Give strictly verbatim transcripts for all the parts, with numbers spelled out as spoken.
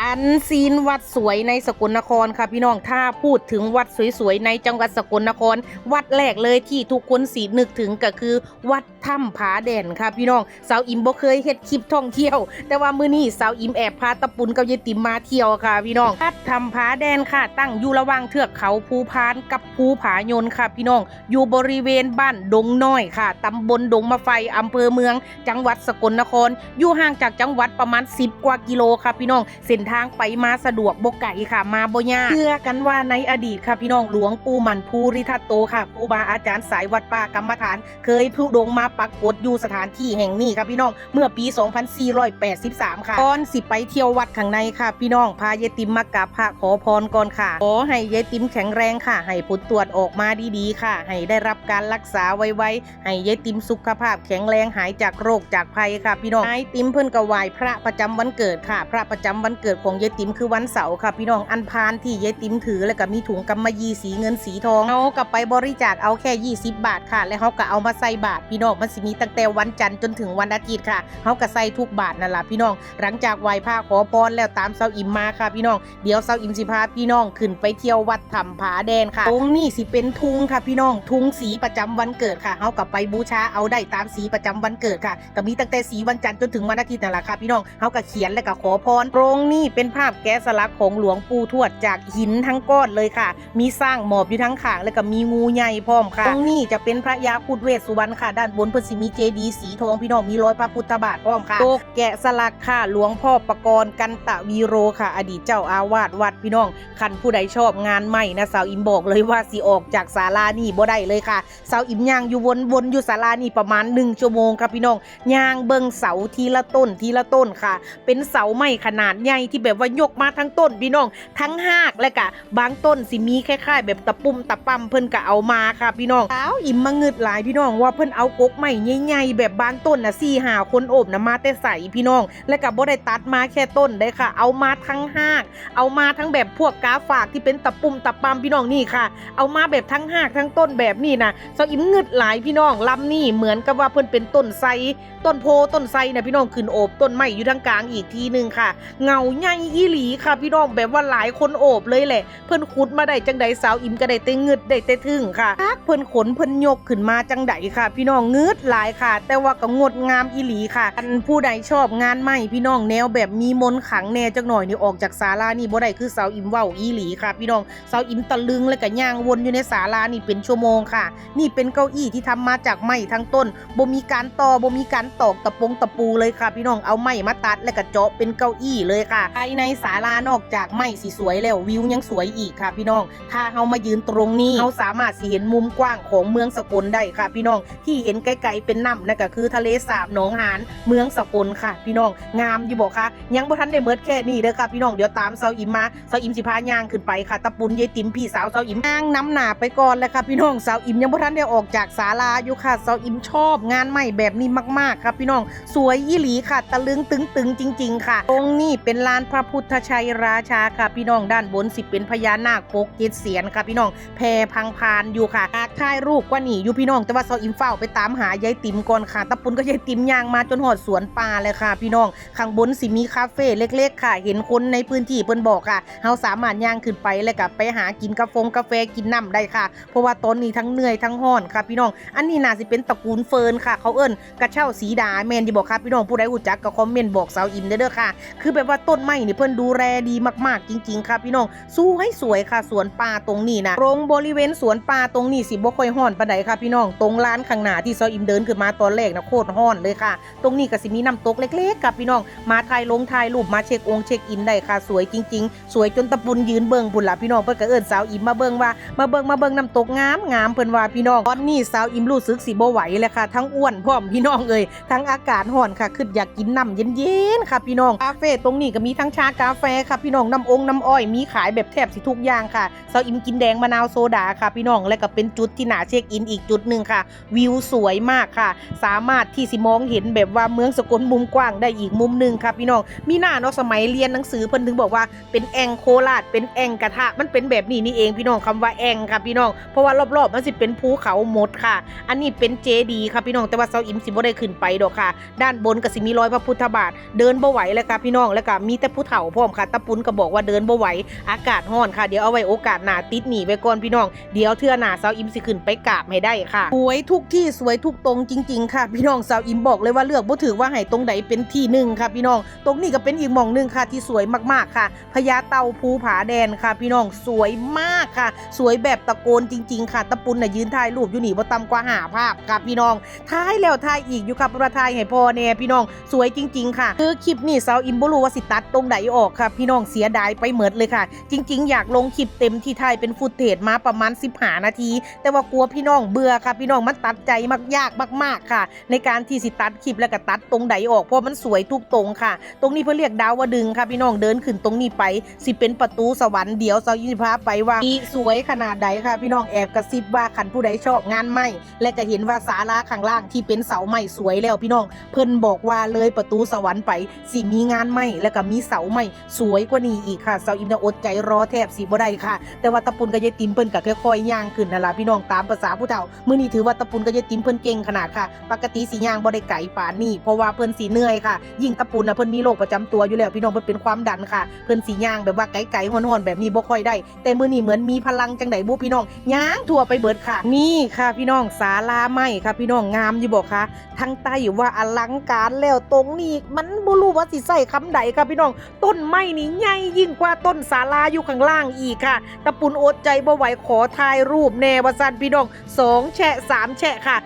อันซีนวัดสวยในสกลนครค่ะพี่น้อง ถ้าพูดถึงวัดสวยๆในจังหวัดสกลนคร วัดแรกเลยที่ทุกคนสินึกถึงก็คือวัดถ้ำผาแดนค่ะพี่น้อง สาวอิมบ่เคยเฮ็ดคลิปท่องเที่ยว แต่ว่ามื้อนี้สาวอิมแอบพาตะปุนกับยายติ๋มมาเที่ยวค่ะพี่น้อง วัดถ้ำผาแดนค่ะ ตั้งอยู่ระหว่างเทือกเขาภูพานกับภูผายนค่ะพี่น้อง อยู่บริเวณบ้านดงน้อยค่ะ ตำบลดงมะไฟ อำเภอเมือง จังหวัดสกลนคร อยู่ห่างจากจังหวัดประมาณสิบกว่ากิโลค่ะพี่น้อง เส้นทางไปมาสะดวกบ่ไกลค่ะ มาบ่ยาก เชื่อกันว่าในอดีตค่ะพี่น้อง หลวงปู่หมั่นภูริทัตโตค่ะ ครูบาอาจารย์สายวัดป่ากรรมฐาน เคยธุดงค์มาปรากฏอยู่สถานที่แห่งนี้ค่ะพี่น้อง เมื่อปี สองพันสี่ร้อยแปดสิบสาม ค่ะ ก่อนสิไปเที่ยววัดข้างในค่ะพี่น้อง พายายติ๋มมากราบพระขอพรก่อนค่ะ ขอให้ยายติ๋มแข็งแรงค่ะ ให้ผลตรวจออกมาดีๆค่ะ ให้ได้รับการรักษาไวๆ ให้ยายติ๋มสุขภาพแข็งแรง หายจากโรคจากภัยค่ะพี่น้อง ยายติ๋มเพิ่นก็ไหว้พระประจำวันเกิดค่ะ พระประจำวันเกิดของยายติ๋มคือวันเสาร์ค่ะพี่น้อง อันพานที่ยายติ๋มถือ แล้วก็มีถุงกำมะหยี่สีเงินสีทอง เฮาก็ไปบริจาคเอาแค่ ยี่สิบบาทค่ะ แล้วเฮาก็เอามาใส่บาตรพี่น้อง มันสิมีตั้งแต่วันจันทร์จนถึงวันอาทิตย์ค่ะ เฮาก็ใส่ทุกบาทนั่นล่ะพี่น้อง หลังจากไหว้พระขอพรแล้วตามสาวอิมมาค่ะพี่น้อง เดี๋ยวสาวอิมสิพาพี่น้องขึ้นไปเที่ยววัดถ้ำผาแดนค่ะ ตรงนี้สิเป็นธงค่ะพี่น้อง ธงสีประจำวันเกิดค่ะ เฮาก็ไปบูชาเอาได้ตามสีประจำวันเกิดค่ะ ก็มีตั้งแต่สีวันจันทร์จนถึงวันอาทิตย์นั่นล่ะค่ะพี่น้อง เฮาก็เขียนแล้วก็ขอพร ตรงนี้เป็นภาพแกะสลักของหลวงปู่ทวดจากหินทั้งก้อนเลยค่ะ มีช้างหมอบอยู่ทั้งข้าง แล้วก็มีงูใหญ่พร้อมค่ะ ตรงนี้จะเป็นพระยาครุฑเวสสุวรรณค่ะ ด้านบนเพิ่นสิมีเจดีย์สีทองพี่น้อง มีรอยพระพุทธบาทพร้อมค่ะ โต๊ะแกะสลักค่ะ หลวงพ่อประกรณ์กันตะวีโรค่ะ อดีตเจ้าอาวาสวัดพี่น้อง คันผู้ใดชอบงานไม้นะ สาวอิมบอกเลยว่าสิออกจากศาลานี่บ่ได้เลยค่ะ สาวอิมย่างอยู่วนๆอยู่ศาลานี่ประมาณหนึ่งชั่วโมงค่ะพี่น้อง ย่างเบิ่งเสาทีละต้นทีละต้นค่ะ เป็นเสาไม้ขนาดใหญ่ที่แบบว่ายกมาทั้งต้นพี่น้อง ทั้งฮาก และกะบางต้นสิมีคล้ายๆแบบตะปุ่มตะป่ำ เพิ่นก็เอามาค่ะพี่น้อง สาวอิมมางึดหลายพี่น้อง ว่าเพิ่นเอากกไม้ใหญ่ๆแบบบางต้นน่ะ สี่ห้าคนโอบน่ะมาแต่ไสพี่น้อง และก็บ่ได้ตัดมาแค่ต้นเด้ค่ะ เอามาทั้งฮาก เอามาทั้งแบบพวกกาฝากที่เป็นตะปุ่มตะป่ำพี่น้อง นี่ค่ะ เอามาแบบทั้งฮากทั้งต้นแบบนี้นะ สาวอิมงึดหลายพี่น้อง ลำนี่เหมือนกับว่าเพิ่นเป็นต้นไทร ต้นโพธิ์ต้นไทรนะพี่น้อง ขึ้นโอบต้นไม้อยู่ทางกลางอีกทีหนึ่งค่ะ เงาใหญ่อีหลีค่ะพี่น้อง แบบว่าหลายคนโอบเลยแหละ เพิ่นขุดมาได้จังใด สาวอิมก็ได้แต่งึดได้แต่ทึ่งค่ะ จักเพิ่นขนเพิ่นยกขึ้นมาจังใดค่ะ พี่น้อง งึดหลายค่ะ แต่ว่าก็งดงามอีหลีค่ะ อันผู้ใดชอบงานไม้พี่น้อง แนวแบบมีมนต์ขลังแน่จักหน่อยนี่ ออกจากศาลานี่บ่ได้ คือสาวอิมเว้าอีหลีค่ะพี่น้อง สาวอิมตะลึงแล้วก็ย่างวนอยู่ในศาลานี่เป็นชั่วโมงค่ะ นี่เป็นเก้าอี้ที่ทำมาจากไม้ทั้งต้น บ่มีการต่อ บ่มีการตอกตะปงตะปูเลยค่ะพี่น้อง เอาไม้มาตัดแล้วก็เจาะเป็นเก้าอี้เลยค่ะ ภายในศาลานอกจากไม้สิสวยแล้ว วิวยังสวยอีกค่ะพี่น้อง ถ้าเฮามายืนตรงนี้ เฮาสามารถสิเห็นมุมกว้างของเมืองสกลได้ค่ะพี่น้อง ที่เห็นไกลๆเป็นน้ำนั่นก็คือทะเลสาบหนองหาน เมืองสกลค่ะพี่น้อง งามอยู่บ่คะ ยังบ่ทันได้หมดแค่นี้เด้อค่ะพี่น้อง เดี๋ยวตามสาวอิมมา สาวอิมสิพาย่างขึ้นไปค่ะ ตะปุนยายติ๋มพี่สาวสาวอิมย่างนำหน้าไปก่อนเลยค่ะพี่น้อง สาวอิมยังบ่ทันได้ออกจากศาลาอยู่ค่ะ สาวอิมชอบงานไม้แบบนี้มากๆค่ะพี่น้อง สวยอีหลีค่ะ ตะลึงตึงตึงจริงๆค่ะ ตรงนี้เป็นลานพระพุทธชัยราชาค่ะพี่น้อง ด้านบนสิเป็นพญานาคปกเจ็ดเสียนค่ะพี่น้อง แผ่พังพานอยู่ค่ะ อยากถ่ายรูปกว่านี้อยู่พี่น้อง แต่ว่าสาวอิมฟ้าวไปตามหายายติ๋มก่อนค่ะ ตะปุนกับยายติ๋มย่างมาจนฮอดสวนป่าเลยค่ะพี่น้อง ข้างบนสิมีคาเฟ่เล็กๆค่ะ เห็นคนในพื้นที่เพิ่นบอกค่ะ เฮาสามารถย่างขึ้นไปแล้วก็ไปหากินกาฟงกาแฟกินน้ำได้ค่ะ เพราะว่าตอนนี้ทั้งเหนื่อยทั้งฮ้อนค่ะพี่น้อง อันนี้น่าสิเป็นตระกูลเฟิร์นค่ะ เขาเอิ้นกระเช้าสีดา แม่นอยู่บ่คะพี่น้อง ผู้ใดรู้จักก็คอมเมนต์บอกสาวอิมได้เด้อค่ะ คือแบบว่าต้นไม้นี่เพิ่นดูแลดีมากๆจริงๆค่ะพี่น้อง สวยสวยค่ะ สวนป่าตรงนี้นะ ตรงบริเวณสวนป่าตรงนี้สิบ่ค่อยฮ้อนปานใดค่ะพี่น้อง ตรงลานข้างหน้าที่สาวอิมเดินขึ้นมาตอนแรกนะ โคตรฮ้อนเลยค่ะ ตรงนี้ก็สิมีน้ำตกเล็กๆค่ะพี่น้อง มาถ่ายลงถ่ายรูป มาเช็คองค์เช็คอินได้ค่ะ สวยจริงๆ สวยจนตะปุนยืนเบิ่งพุ้นล่ะพี่น้อง เพิ่นก็เอิ้นสาวอิมมาเบิ่งว่า มาเบิ่ง มาเบิ่งน้ำตกงามๆ เพิ่นว่าพี่น้อง ตอนนี้สาวอิมรู้สึกสิบ่ไหวแล้วค่ะ ทั้งอ้วนพร้อมพี่น้องเอ้ย ทั้งอากาศฮ้อนค่ะ คืออยากกินน้ำเย็นๆค่ะพี่น้อง คาเฟ่ตรงนี้ก็มีทั้งชากาแฟค่ะพี่น้อง น้ำองน้ำอ้อย มีขายแบบแทบสิทุกอย่างค่ะ สาวอิมกินแดงมะนาวโซดาค่ะพี่น้อง และก็เป็นจุดที่น่าเช็คอินอีกจุดหนึ่งค่ะ วิวสวยมากค่ะ สามารถที่สิมองเห็นแบบว่าเมืองสกลมุมกว้างได้อีกมุมหนึ่งค่ะพี่น้อง มีหน้าเนาะ สมัยเรียนหนังสือเพิ่นถึงบอกว่าเป็นแอ่งโคราช เป็นแอ่งกระทะ มันเป็นแบบนี้นี่เองพี่น้อง คำว่าแอ่งค่ะพี่น้อง เพราะว่ารอบๆมันสิเป็นภูเขาหมดค่ะ อันนี้เป็นเจดีย์ค่ะพี่น้อง แต่ว่าสาวอิมสิบ่ได้ขึ้นไปดอกค่ะ ด้านบนก็สิมีรอยพระพุทธบาท เดินบ่ไหวแล้วค่ะพี่น้อง แล้วก็มีแต่ ผู้เฒ่าพร้อมค่ะ ตาปุนก็บอกว่าเดินบ่ไหว อากาศร้อนค่ะ เดี๋ยวเอาไว้โอกาสหน้า ติดหนี้ไว้ก่อนพี่น้อง เดี๋ยวเทื่อหน้าสาวอิมสิขึ้นไปกราบให้ได้ค่ะ สวยทุกที่ สวยทุกตรงจริงๆค่ะพี่น้อง สาวอิมบอกเลยว่าเลือกบ่ถืกว่าให้ตรงใดเป็นที่หนึ่งค่ะพี่น้อง ตรงนี้ก็เป็นอีกหม่องหนึ่งค่ะที่สวยมากๆค่ะ พญาเต่าภูผาแดนค่ะพี่น้อง สวยมากค่ะ สวยแบบตะโกนจริงๆค่ะ ตาปุนน่ะยืนถ่ายรูปอยู่นี่บ่ต่ำกว่าห้าภาพค่ะพี่น้อง ถ่ายแล้วถ่ายอีกอยู่ค่ะ เพราะว่าถ่ายให้พ่อแน่พี่น้อง สวยจริงๆค่ะ คือคลิปนี้สาวอิมบ่รู้ว่าสิตัดตรงใดออกค่ะพี่น้อง เสียดายไปหมดเลยค่ะ จริงๆ อยากลงคลิปเต็มที่ถ่ายเป็น footage มาประมาณสิบห้านาที แต่ว่ากลัวพี่น้องเบื่อค่ะพี่น้อง มันตัดใจมาก ยากมากๆค่ะ ในการที่สิตัดคลิปแล้วก็ตัดตรงใดออก เพราะมันสวยทุกตรงค่ะ ตรงนี้เพิ่นเรียกดาวดึงส์ค่ะพี่น้อง เดินขึ้นตรงนี้ไป สิเป็นประตูสวรรค์ เดี๋ยวสาวอิมสิพาไปว่าสิสวยขนาดใดค่ะพี่น้อง แอบกระซิบว่าคันผู้ใดชอบงานไม้ และก็เห็นว่าศาลาข้างล่างที่เป็นเสาไม้สวยแล้วพี่น้อง เพิ่นบอกว่าเลยประตูสวรรค์ไปสิมีงานไม้ แล้วก็มีเสาไม้สวยกว่านี้อีกค่ะ สาวอิมน่ะอดใจรอแทบสิบ่ได้ค่ะ แต่ว่าตาปุนกับยายติ๋มเพิ่นก็ค่อยๆย่างขึ้นนั่นล่ะพี่น้อง ตามภาษาผู้เฒ่า มื้อนี้ถือว่าตาปุนกับยายติ๋มเพิ่นเก่งขนาดค่ะ ปกติสิย่างบ่ได้ไกลปานนี้ เพราะว่าเพิ่นสิเหนื่อยค่ะ ยิ่งตาปุนน่ะเพิ่นมีโรคประจำตัวอยู่แล้วพี่น้อง เพิ่นเป็นความดันค่ะ เพิ่นสิย่างแบบว่าไกลๆฮ้อนๆแบบนี้บ่ค่อยได้ แต่มื้อนี้เหมือนมีพลังจังใดบุพี่น้อง ย่างทั่วไปเบิดค่ะ นี่ค่ะพี่น้อง ศาลาไม้ค่ะพี่น้อง งามอยู่บ่คะ ทั้งใต้ว่าอลังการแล้ว ตรงนี้มันบ่รู้ว่าสิใช้คำใดค่ะพี่น้อง ต้นไม้นี่ใหญ่ยิ่งกว่าต้นศาลาอยู่ข้างล่างอีกค่ะ ตาปุนอดใจบ่ไหว ขอถ่ายรูปแน่ว่าซั่นพี่น้อง สองแชะสามแชะค่ะ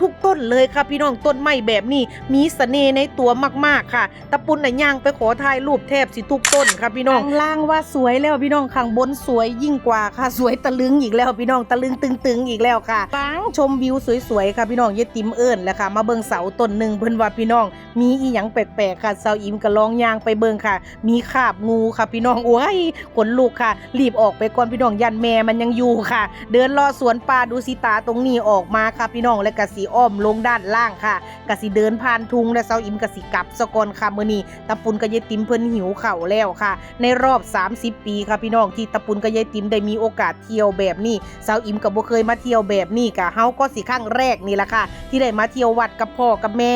ทุกๆต้นเลยค่ะพี่น้อง ต้นไม้แบบนี้มีเสน่ห์ในตัวมากๆค่ะ ตาปุนน่ะย่างไปขอถ่ายรูปแทบสิทุกต้นค่ะพี่น้อง ข้างล่างว่าสวยแล้วพี่น้อง ข้างบนสวยยิ่งกว่าค่ะ สวยตะลึงอีกแล้วพี่น้อง ตะลึงตึงๆอีกแล้วค่ะ ปางชมวิวสวยๆค่ะพี่น้อง ยายติ๋มเอิ้นแหละค่ะ มาเบิ่งเสาต้นหนึ่ง เพิ่นว่าพี่น้อง มีอีหยังแปลกๆค่ะ สาวอิมก็ลองย่างไปเบิ่งค่ะ มีคราบงูค่ะพี่น้อง โอ้ย ขนลุกค่ะ รีบออกไปก่อนพี่น้อง ย่านแม่มันยังอยู่ค่ะ เดินเลาะสวนป่าดูสิตาตรงนี้ออกมาค่ะพี่น้อง และก็สิอ้อมลงด้านล่างค่ะ ก็สิเดินผ่านทุ่ง และสาวอิมก็สิกลับซะก่อนค่ะ มื้อนี้ตาปุนกับยายติ๋มเพิ่นหิวข้าวแล้วค่ะ ในรอบสามสิบปีค่ะพี่น้อง ที่ตาปุนกับยายติ๋มได้มีโอกาสเที่ยวแบบนี้ สาวอิมก็บ่เคยมาเที่ยวแบบนี้ ก็เฮาก็สิครั้งแรกนี่ล่ะค่ะ ที่ได้มาเที่ยววัดกับพ่อกับแม่